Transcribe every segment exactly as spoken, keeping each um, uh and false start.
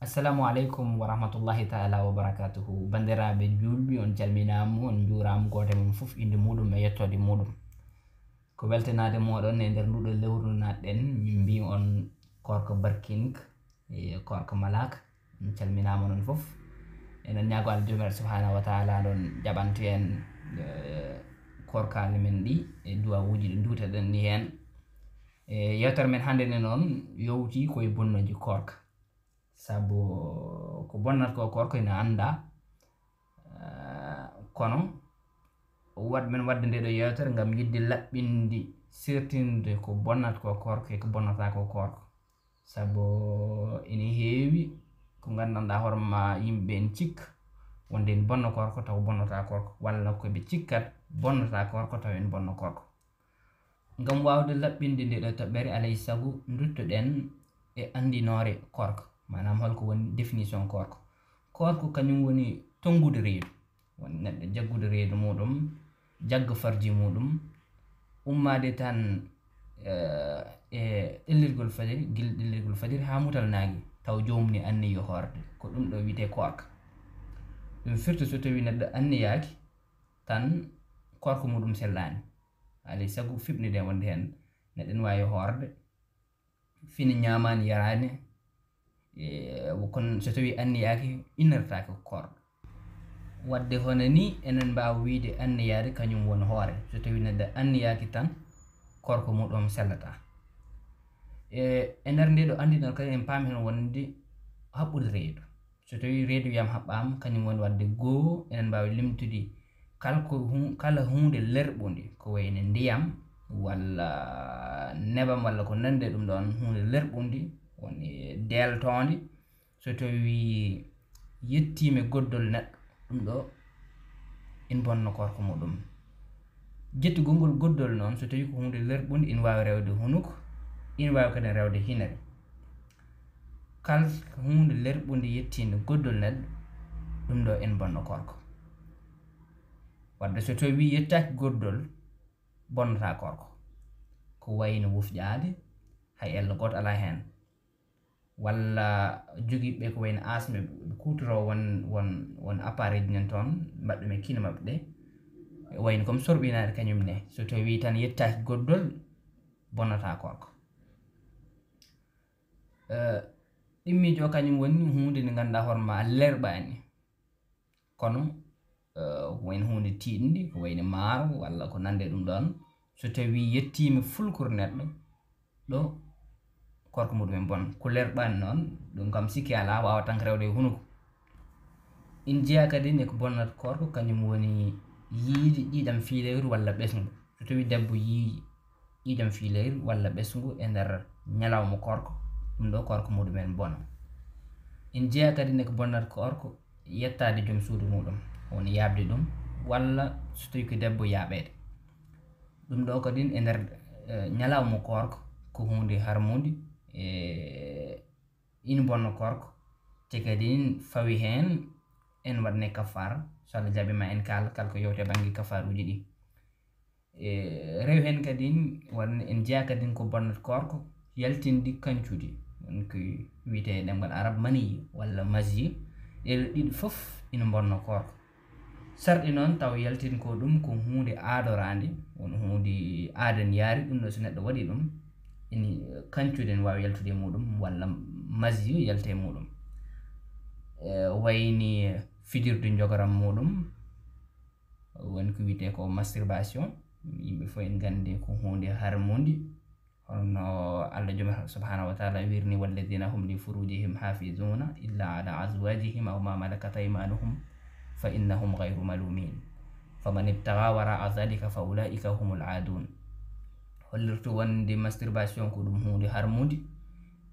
Assalamu aleykum wa rahmatullahi taala wa barakatuhu. Banndiraaɓe juulɓe, on calminaama, on njuuraama, gooto e mon fof innde muuɗum e yettoode muuɗum. Ko weltanaade mooɗon e nder nduɗo lewru natɗen, min mbii on koorka barkinik, e koorka malaaka. On calminaama onon fof. Eɗen ñaago Allah Joomiraaɗo subhanahu wa taala ɗon jaɓanto en, eh, koorkaaji men ɗi e duwawuuji ɗi nduuteɗen ɗi heen. E yewtere men hannde nde noon yowti koye bonnooji koorka. Sabu ko bonnata ko koorka ina anndaa, eh, kono waɗ men waɗde nde ɗo yewtere ngam yiɗde laɓɓinde, seertinde ko bonnata ko koorka e ko bonnata ko koorka. Sabu ina heewi ko nganndanɗaa hoore ma yimɓe ɓe en cikka wonde ene bonna koorka taw bonnata koorka, walla ko ɓe cikkat bonnata koorka taw ene bonna koorka. Ngam waawde laɓɓinde nde ɗo toɓɓere, alay sago nduttoɗen e anndinoore koorka, maanaam holko woni définition koorka. Koorka kañum woni tonngude reedu, woni neɗɗo jaggude reedu muuɗum, jagga farji muuɗum, ummaade tan, eh, e ɗellirgol fajiri, gila ɗellirgol fajiri haa mutal naange, taw joomum ne anniyi hoorde. Ko ɗum ɗo wiyetee koorka. Ɗum firti so tawii neɗɗo anniyaaki tan koorka muuɗum sellaani. Alay sago fiɓnde nde wonde heen, neɗɗo ene waawi hoorde, fini ñaamaani yaraani, e, kono so tawii anniyaaki, innirtaake koorɗo. Waɗde hono nii, enen mbaawa wiyde anniyaade kañum woni hoore. So tawii neɗɗo anniyaaki tan, koorka muuɗum sellataa. E, e nder ndee ɗo anndinal kadi, en paami heen wonde haɓɓude reedu. So tawii reedu wiyaama haɓɓaama, kañum woni waɗde goo, enen mbaawi limtude kala ko hu-, kala huunde lerɓunde, ko wayno ndiyam walla nebam walla ko nanndi e ɗum ɗoon, huunde lerɓunde, woni deeltoonde. So tawii yettiima e goddol neɗɗo, ɗum ɗo ina bonna koorka muuɗum. Jettugol ngol goddol noon, so tawii ko huunde lerɓunde, ina waawi rewde hunuko, ina waawi kadi rewde hinere. Kala huunde lerɓunde yettiinde goddol neɗɗo, ɗum ɗo ene bonna koorka. Waɗde so tawii yettaaki goddol, bonnataa koorka. Ko wayno wufƴaade, hay ello gooto alaa heen. Walla jogiiɓe ko wayno asma, ɓe kuutoroo won, won, won appareil ji nan toon, mbaɗ ɗum e kine maɓɓe ɗe. Wayno comme sorɓinaade kañum ne. So tawii tan yettaaki goddol, bonnataa koorka. Eh, ɗimmiijo o kañum woni huunde nde ngannduɗaa hoore ma lerɓaani. Kono, eh, ko wayno huunde tiiɗnde, ko wayno maaro walla ko nanndi e ɗum ɗoon. So tawii yettiima fulkuru neɗɗo, ɗo koorka muuɗum en bon. Ko lerɓaani noon, ɗum kam sikki alaa, waawaa tan ko rewde e hunuko. Ina jeyaa kadi ne ko bonnata koorka, kañum woni yiyde ƴiiƴam fiileyru walla ɓesngu. So tawii debbo yii ƴiiƴam fiileyru walla ɓesngu e nder ñalawma koorka, ɗum ɗo koorka muuɗum en bona. Ina jeyaa kadi ne ko bonnata koorka yettaade joom suudu muuɗum, woni yaaɓde ɗum, walla so tawii ko debbo yaaɓeede. Ɗum ɗo kadi e nder, eh, ñalawma koorka ko huunde harmunde, e ina bonna koorka. Te kadi fawi heen en waɗne kafaara, so Allah jaɓii ma en kaal, kala ko yowte bannge kafaaruuji ɗi. E rewi heen kadi, won en jeyaa kadi ko bonnata koorka, yaltinde kañcuuji, won ko wiyetee e ɗemngal arab maniyi walla mazi, ɗee ɗiɗi fof ina bonna koorka. Sarɗi noon taw yaltin ko ɗum ko huunde aadoraande, won huunde aadaniyaari, ɗum ɗo so neɗɗo waɗi ɗum, ini kañcuuji ene waawi yaltude e muuɗum, walla mazi yalta e muuɗum. E wayni fijirde njogoram muuɗum, woni ko wiyetee ko masturbation. Yimɓe fof en nganndi ko huunde harmunde. Hono Allah Jom subhanahu wa taala wirni, "Walladina hum li furujihim hafizuna illa ala azwajihim aw ma malakat aymanuhum fa innahum ghayru malumin. Faman ibtaga wara'a dhalika fa ulaika humul adun." Hollirta wonde masturbation ko ɗum huunde harmunde.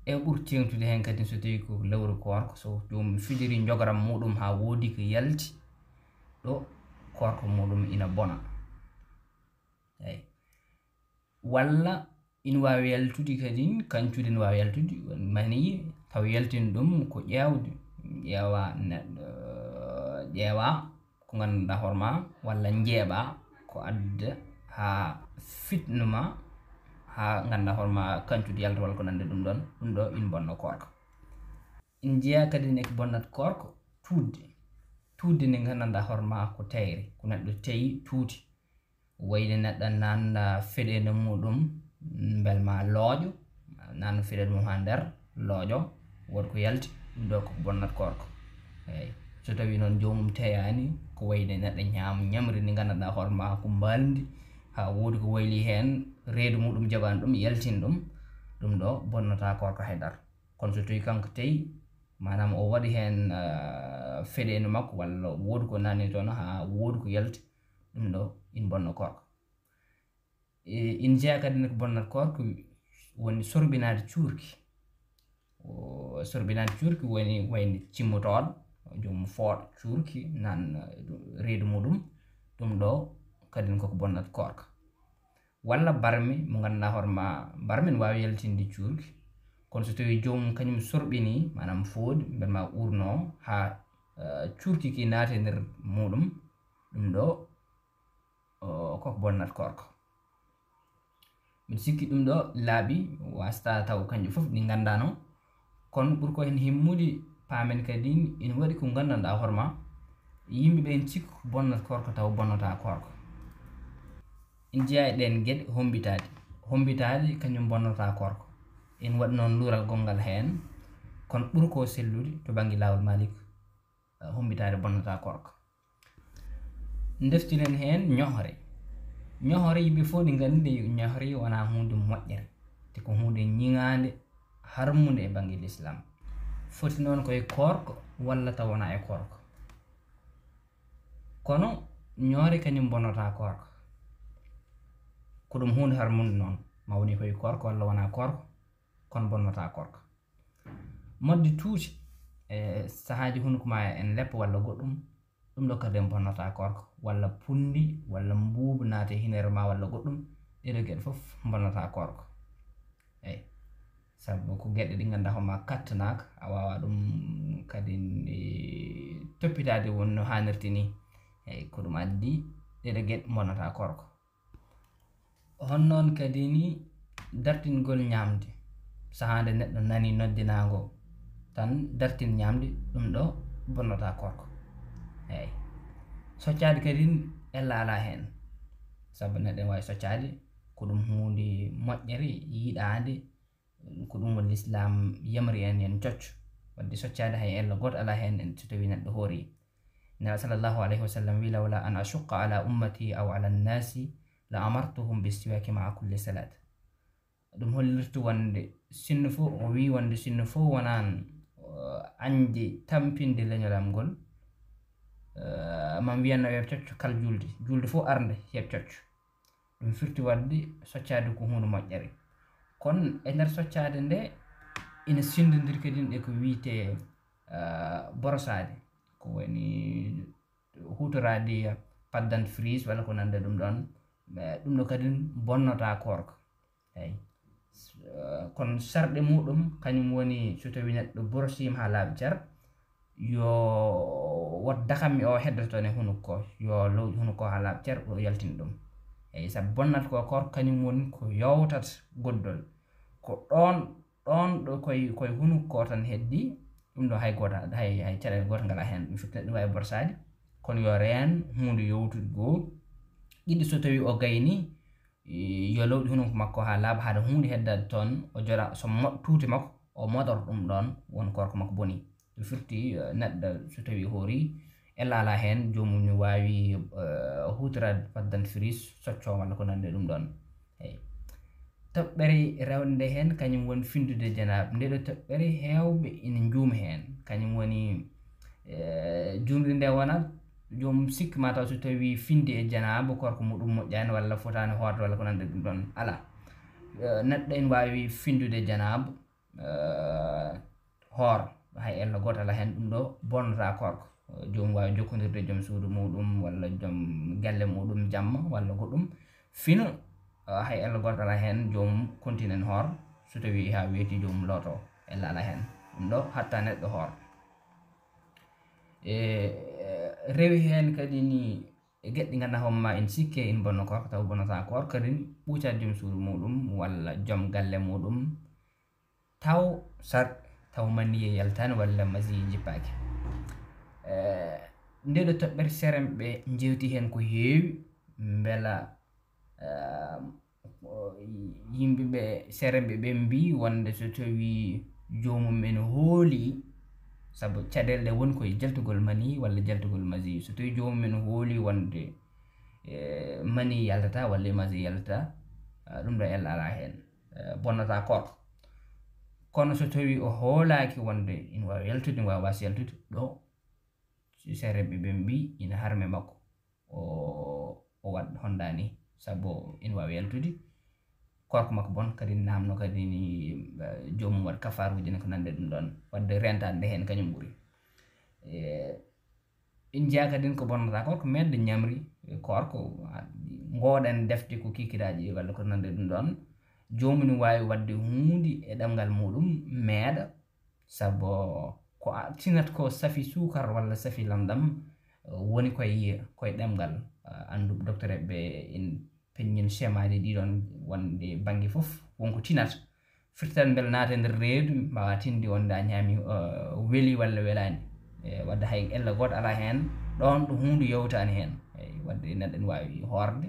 E ɓuri teeŋtude heen kadi so tawi ko lewru koorka, so joomum fijiri njogoram muuɗum haa woodi ko yalti, ɗo koorka muuɗum ina bona. Eey. Walla ina waawi yaltude kadi, kañcuuji ina waawi yaltude, won maniyi, taw yaltin ɗum ko ƴeewde, ƴeewa neɗɗo, ƴeewa ko ngannduɗaa hoore ma, walla njeeɓa ko adda haa fitna ma, haa ngannduɗaa hoore ma kañcuuji yalta walla ko nanndi ɗum ɗoon, ɗum ɗo ina bonna koorka. En njeyaa kadi ne ko bonnat koorko tuutde. Tuutde nde nganndanɗaa hoore maa ko teyre, ko neɗɗo teyi tuuti. Wayde neɗɗo naan feɗeende muɗum mbel ma looƴo, naan feɗeende mum haa nder looƴo, wood ko yalti, ɗum ɗo ko bonnat koorko. Eeyi, so tawii noon joomum teyaani, ko wayde neɗɗo ñaam ñamri ndi nganndanɗaa hoore maa ko mbaalndi, haa woodi ko wayli heen, reedu muɗum jaɓaani ɗum, yaltin ɗum, ɗum ɗo bonnata koorko haydara. Kono so tawii kanko teyi, maanaam o waɗi heen, ah, feɗeende makko walla woodi ko nani toon haa woodi ko yalti, ɗum ɗo ina bonna koorko. E, ina jeyaa kadi ne ko bonnat koorko woni sorɓinaade cuurki. O, sorɓinaade cuurki woni wayde cimmotooɗo, joom fooɗa cuurki, naan, eh, reedu muɗum, ɗum ɗo kadi ne koko bonnat koorka. Walla barmi mo nganndanɗaa hoore maa, barmi ne waawi yaltinde cuurki, kono so tawii joomum kañum sorɓinii, maanaam fooɗi, mbel ma uurno haa, eh, cuurki ki naati e nder muɗum, ɗum ɗo, o, koko bonnat koorko. Mbiɗa sikki ɗum ɗo laaɓi, waasata taw kanƴe fof ɗi nganndaano, kono ɓuri ko heen himmude, paamen kadi ina waɗi ko nganndanɗaa hoore maa, yimɓe ɓe ene cikka ko bonnat koorko taw bonnataa koorko. Ina jeyaa e ɗeen geɗe hombitaade. Hombitaade kañum bonnataa koorko. Ina waɗi noon luural gonngal heen, kono ɓuri ko sellude to bannge laawol Maalik, eh, hombitaade bonnataa koorko. Ndeftiren heen ñohre. Ñohre yimɓe fof ɗi nganndi, ñohre wonaa huunde moƴƴere, te ko huunde ñiŋaande, harmunde e bannge lislaam. Foti noon ko e koorko walla taw wonaa e koorko. Kono ñohre kañum bonnataa koorko. Ko ɗum huunde harmunde noon, ma woni ko e koorko walla wonaa koorko, kono bonnataa koorko. Moƴƴi tuuti e sahaaji hunuko maa en leppa walla goɗɗum, ɗum ɗo kadi bonnataa koorko, walla punndi, walla mbuubu naati e hineere maa walla goɗɗum, ɗee ɗoo geɗe fof bonnataa koorko. Eey, sabu ko geɗe ɗe ngannduɗaa hoore maa kattanaaka, a waawaa ɗum kadi toppitaade won no haanirta nii. Eey, ko ɗum addi ɗee ɗoo geɗe bonnataa koorko. Hono noon kadi ni dartingol ñaamde. Sahaa nde neɗɗo nani noddinaango tan dartin ñaamde, ɗum ɗo bonnataa koorko. Eey. Soccaade kadi ni ella alaa heen. Sabu neɗɗo ene waawi soccaade, ko ɗum huunde moƴƴere, yiɗaande, ko ɗum woni lislaam yamri en, en cocco. Waɗde soccaade hay ella gooto alaa heen, en so tawii neɗɗo hoori. Nela sallallahu alayhi wa sallam wi: "Lawla an ashuqqa ala ummati aw ala nnasi la amartuhum bissiwaki maa kulli salat." Ɗum hollirta wonde sinno fof, o wi wonde sinno fof wonaan, eh, añde tampinde leñol am ngol, eh, mam wiyanno yo cocco kal julde, julde fof arde yo cocco. Ɗum firti waɗde soccaade ko huunde moƴƴere. Kono e nder soccaade nde ina sinndondiri kadi e ko wiyetee, eh, borosaade, ko woni huutoraade pâte dentifrice walla ko nanndi ɗum ɗoon. Eh, ɗum ɗo kadi bonnataa koorko. Eey. S-, eh, kono sarɗe muɗum kañum woni so tawii neɗɗo borosiima haa laaɓi cer, yo woto dakammi o heddoto toon e hunuko ko, yo lowƴu hunuko ko haa laaɓi cer, o yaltina ɗum. Eey, sabu bonnata ko koorko kañum woni ko yowtata goddol. Ko ɗoon, ɗoon ɗo koye, koye hunuko ko tan heddi, ɗum ɗo hay gooto, hay, hay caɗeele gooto ngalaa heen. Ɗum firti neɗɗo waawi borsaade, kono yo reen huunde yowtude goo. Ɗiɗi, so tawii o gayni, yo lowƴu hunuko makko haa laaɓa, hade huunde heddaade toon, o jora, so mo-, tuute makko, o moɗor ɗum ɗoon, won koorko makko bonii. Ɗum firti, eh, neɗɗo so tawii hoori, ella alaa heen, joomum ne waawi, eh, huutoraade pâte dentifrice, soccoo walla ko nanndi ɗum ɗoon. Eey. Toɓɓere rewnde heen, kañum woni finndude janaaba. Ndee ɗoo toɓɓere heewɓe ina njuuma heen. Kañum woni, eh, juumri nde wonat joom sikki ma taw so tawii finndi e janaaba, koorko muɗum moƴƴaani walla fotaani hoorde walla ko nanndi ɗum ɗoon. Alaa. Eh, neɗɗo ene waawi finndude janaaba, eh, hoor, hay ella gooto alaa heen, ɗum ɗo bonnataa koorko. Joomum waawi jokkondirde joom suudu muɗum walla joom galle muɗum jamma walla goɗɗum. Fino, eh, hay ella gooto alaa heen, joomum continue hoor, so tawii haa weeti joomum looto, ella alaa heen. Ɗum ɗo haɗta neɗɗo hoor. E, eh, rewi heen kadi ni e geɗe ɗe ngannduɗaa hoore maa ene sikke ene bonna koorko, taw bonnataa koorko, kadi ɓuucaade joom suudu muɗum walla joom galle muɗum. Taw sar-, taw maniye yaltaani walla masiye jippaaki. Eh, nde ɗo toɓɓere seremɓe jewti heen ko heewi, mbela, eh, yimɓe ɓe, seremɓe ɓe mbi wonde so tawi joomum en hooli, sabu caɗeele ɗe woni koye jaltugol mani walla jaltugol masiye, so tawi joomum en hooli wonde, eh, mani yaltata walla masiye yaltata, ah, ɗum ɗo ella alaa heen, eh, bonnata koorko. Kono so tawi o hoolaaki wonde ina waawi yaltude, ina waawi waas yaltude, ɗo seremɓe ɓe mbi ina harmi makko o, o waɗ hondaani, sabu ina waawi yaltude. Koorko makko bon kadi namno kadi ni, eh, joomum waɗ kafaaruuji ne ko nande ɗum ɗon, waɗde rentaade nde heen kañum ɓuri. Eh, in jeyaa kadi ko bonnata koorko meeɗde ñamri koorko, a, ngoɗen defte ko kikiɗaaji walla ko nande ɗum ɗon. Joomum ne waawi waɗde huunde e ɗemngal muɗum meeɗa, sabu ko a tinat ko safi suukar walla safi lamɗam, eh, woni koye, koye ɗemngal, eh, anndu docteur ɓe in peññin schémaji ɗi ɗon wonde bannge fof wonko tinat. Firtat mbele naata e nder reedu, mbaawa tinde wonde a ñaami, eh, weli walla welaani. Eh, wadde hay ella gooto alaa heen, ɗoon ɗo huunde yowtaani heen. Eyi, wadde neɗɗo ene waawi hoorde,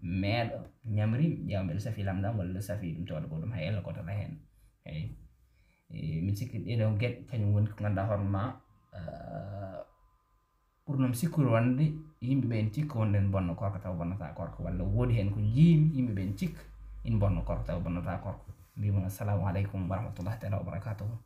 meeɗa, ñamri, ƴeewa mbele safi lamɗam walla safi ɗum tawata ko ɗum hay ella gooto alaa heen. Eyi. Eh, min sikki ɗee ɗoo geɗe kañum woni ko ngannduɗaa hoore ma, eh, ɓurno mi sikkude wonde yimɓe ɓe ene cikka wonde ene bonna koorka tawa bonnata koorka, walla woodi heen ko njiimi yimɓe ɓe ene cikka ene bonna koorka tawa bonnata koorka. Mbiymi on assalamu aleykum wa rahmatullahi taala wa barakatuhu.